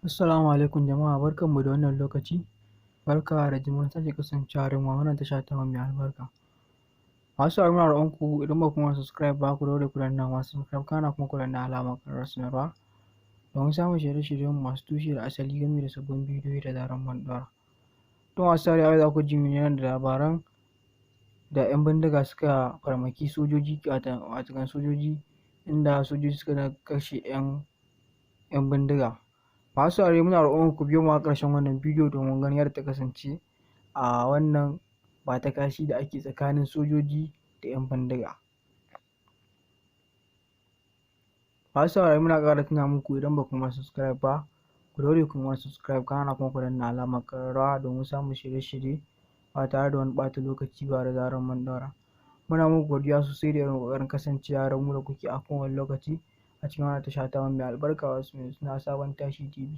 Assalamu alaikum jama'a, barkanmu da wannan lokaci. Barka da jimirin sake kasancewa da mu a wannan tasha tamu mai albarka. Masu sauraro, muna roƙon ku, idan ba ku mana subscribe ba, ku daure ku danna mana subscribe, kana kuma ku danna alamar ƙararrawar sanarwa domin samun shirye-shiryenmu masu tushe da asali gami da sabbin bidiyoyi da zarar mun ɗaura. To masu sauraro, yau za ku ji mu da labaran da 'yan bindiga suka farmaki sojoji, wato sojoji, inda sojoji suka kashe 'yan bindiga. Masu saurare, muna roƙon ku biyo mu har ƙarshen wannan bidiyo domin ganin yadda ta kasance a wannan ba ta kashi da ake tsakanin sojoji da 'yan bindiga. Masu saurare, muna ƙara tuna muku, idan ba ku mana subscribe ba, ku daure ku mana subscribe, kana kuma ku danna alamar ƙararrawa domin samun shirye-shirye ba tare da wani ɓata lokaci ba da zarar mun ɗaura. Muna muku godiya sosai da irin ƙoƙarin kasancewa da mu da kuke a kowane lokaci a cikin wannan tasha tamu mai albarka, wasu mai suna Sabon Tashi TV.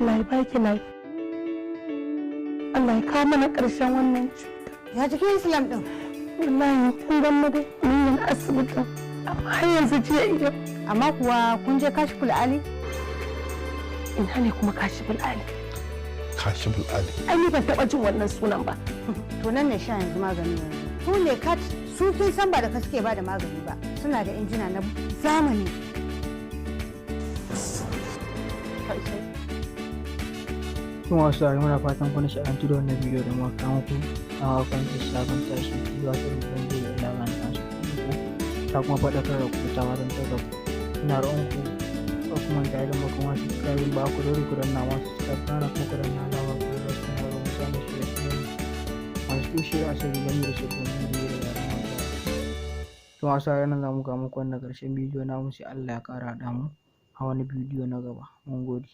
Allah ya baki lafiya. Allah ya kawo mana ƙarshen wannan cuta. Ya jikin Islam din? Wallahi tun gan dai mun yi asibitin, amma har yanzu jiya iya. Amma kuwa kun je Kashiful Ali? Ina ne kuma Kashiful Ali? Kashiful Ali. Ai ni ban taɓa jin wannan sunan ba. To nan ne sha yanzu maganin yanzu. Su ne kat su, kin san ba da ka suke ba da magani ba. Suna da injina na zamani. To masu saurare, muna fatan kun nishaɗantu da wannan bidiyo da muka kawo muku a makon Sabon Tashi TV, wato rubutun da labaran nasu ta kuma faɗakar da ku, ta wa'azantar da ku. Ina roƙon ku, kar ku manta, idan ba ku mana subscribe ba, ku daure ku danna mana subscribe, kana kuma ku danna alamar ƙararrawar sanarwa domin samun shirye-shiryen masu tushe da asali gami da sabbin bidiyo da zarar mun ɗaura. To masu saurare, nan za mu kawo muku wannan ƙarshen bidiyo namu, sai Allah ya ƙara haɗa mu a wani bidiyo na gaba. Mun gode.